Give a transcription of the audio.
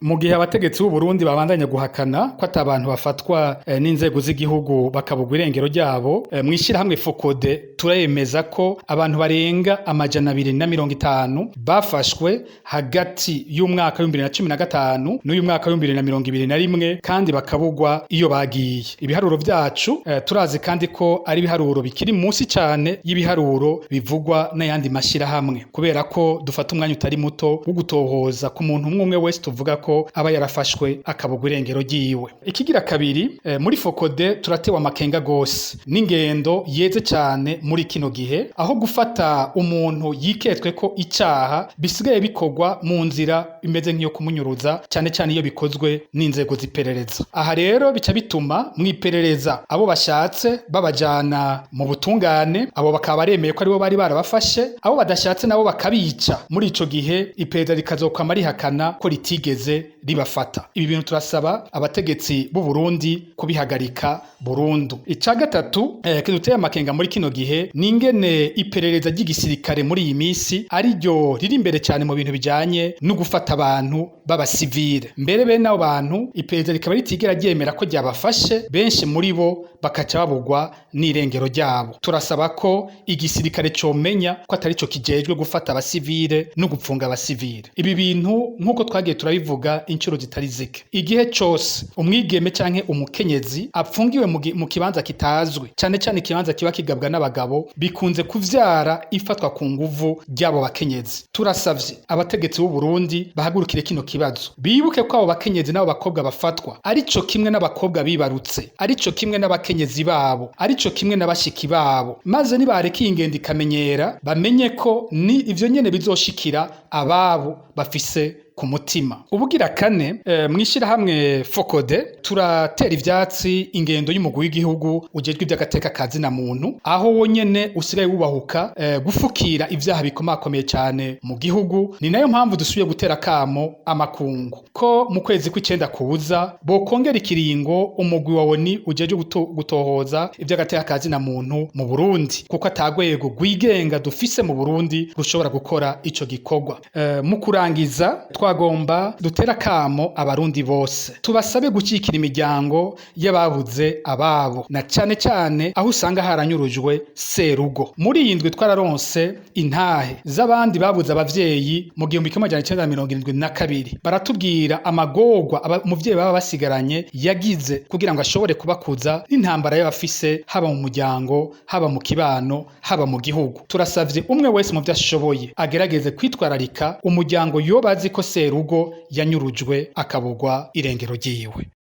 Mu gihe abategetsi b'u Burundi babandanya guhakana ko ata abantu bafatwa n'inzego z'igihugu bakabugwa irengero ryabo, mw'ishirahamwe FOCODE turemeza ko abantu barenga 250 bafashwe hagati y'umwaka w'2015 n'uyu mwaka w'2021 kandi bakabugwa iyo bagiye. Ibiharuro vyacu turazi kandi ko ari ibiharuro bikiri munsi cane y'ibiharuro bivugwa n'ayandi mashirahamwe, kubera ko dufata umwanya utari muto wo gutohoza ku muntu umwe umwe wese tuvuga ko aba yarafashwe akabugwa irengero ryiwe. Ikigira kabiri, muri FOCODE turatewe amakenga gose n'ingendo yeze cane muri kino gihe, aho gufata umuntu yiketswe ko icaha bisigaye bikorwa mu nzira imeze nk'iyo kumunyuruza, cane cane iyo bikozwe n'inzego z'iperereza. Aha rero bica bituma mw'iperereza abo bashatse babajana mu butungane, abo bakaba baremeye ko aribo bari barabafashe, abo badashatse nabo bakabica. Muri ico gihe iperereza rikazokwama rihakana ko ritigeze ribafata. Ibi bintu turasaba abategetsi b'u Burundi kubihagarika burundu. Ica gatatu kiduteye amakenga muri kino gihe ni ingene iperereza ry'igisirikare muri iyi misi ariryo riri imbere cyane mu bintu bijanye no gufata abantu b'abasivile. Mbere bene abo bantu iperereza rikaba ritigera ryemera ko ryabafashe, benshi muri bo bakaca babugwa n'irengero ryabo. Turasaba ko igisirikare comenya ko atari co kijejwe gufata abasivile no gupfunga abasivile. Ibi bintu nk'uko twagiye turabivuga inshuro zitari zike, igihe cose umwigeme canke umukenyezi apfungiwe mu kibanza kitazwi, cane cane ikibanza kiba kigabwa n'abagabo, bikunze kuvyara ifatwa ku nguvu ry'abo bakenyezi. Turasavye abategetsi b'u Burundi bahagurukire kino kibazo, bibuke ko abo bakenyezi n'abo bakobwa bafatwa arico kimwe n'abakobwa bibarutse, arico kimwe n'abakenyezi babo, arico kimwe n'abashiki babo, maze nibareka iyi ngendo ikamenyera, bamenye ko ni ivyo nyene bizoshikira ababo bafise ku mutima. Ubugira kane, mw'ishirahamwe FOCODE turatera ivyatsi ingendo y'umugwi w'igihugu ujejwe ivy'agateka ka zina muntu, aho wonyene usigaye wubahuka gufukira ivyaha bikomakomeye cane mu gihugu. Ni nayo mpamvu dusubiye gutera kamo amakungu ko mu kwezi kw'icenda kuza bokongera ikiringo umugwi wa ONU ujejwe gutohoza ivy'agateka ka zina muntu mu Burundi, kuko atagwego rwigenga dufise mu Burundi rushobora gukora ico gikorwa. Mu kurangiza, twagomba dutera kamo abarundi bose, tubasabe gukikira imiryango y'ababuze ababo, na cane cane aho usanga haranyurujwe serugo. Muri iyi ndwi twararonse intahe z'abandi babuze abavyeyi mu 1972, baratubwira amagorwa umuvyeyi baba basigaranye yagize kugira ngo ashobore kubakuza, n'intambara y'abafise haba mu muryango, haba mu kibano, haba mu gihugu. Turasavye umwe wese mu vyo ashoboye agerageze kwitwararika umuryango yoba azi ko serugo yanyurujwe akabugwa irengero ryiwe.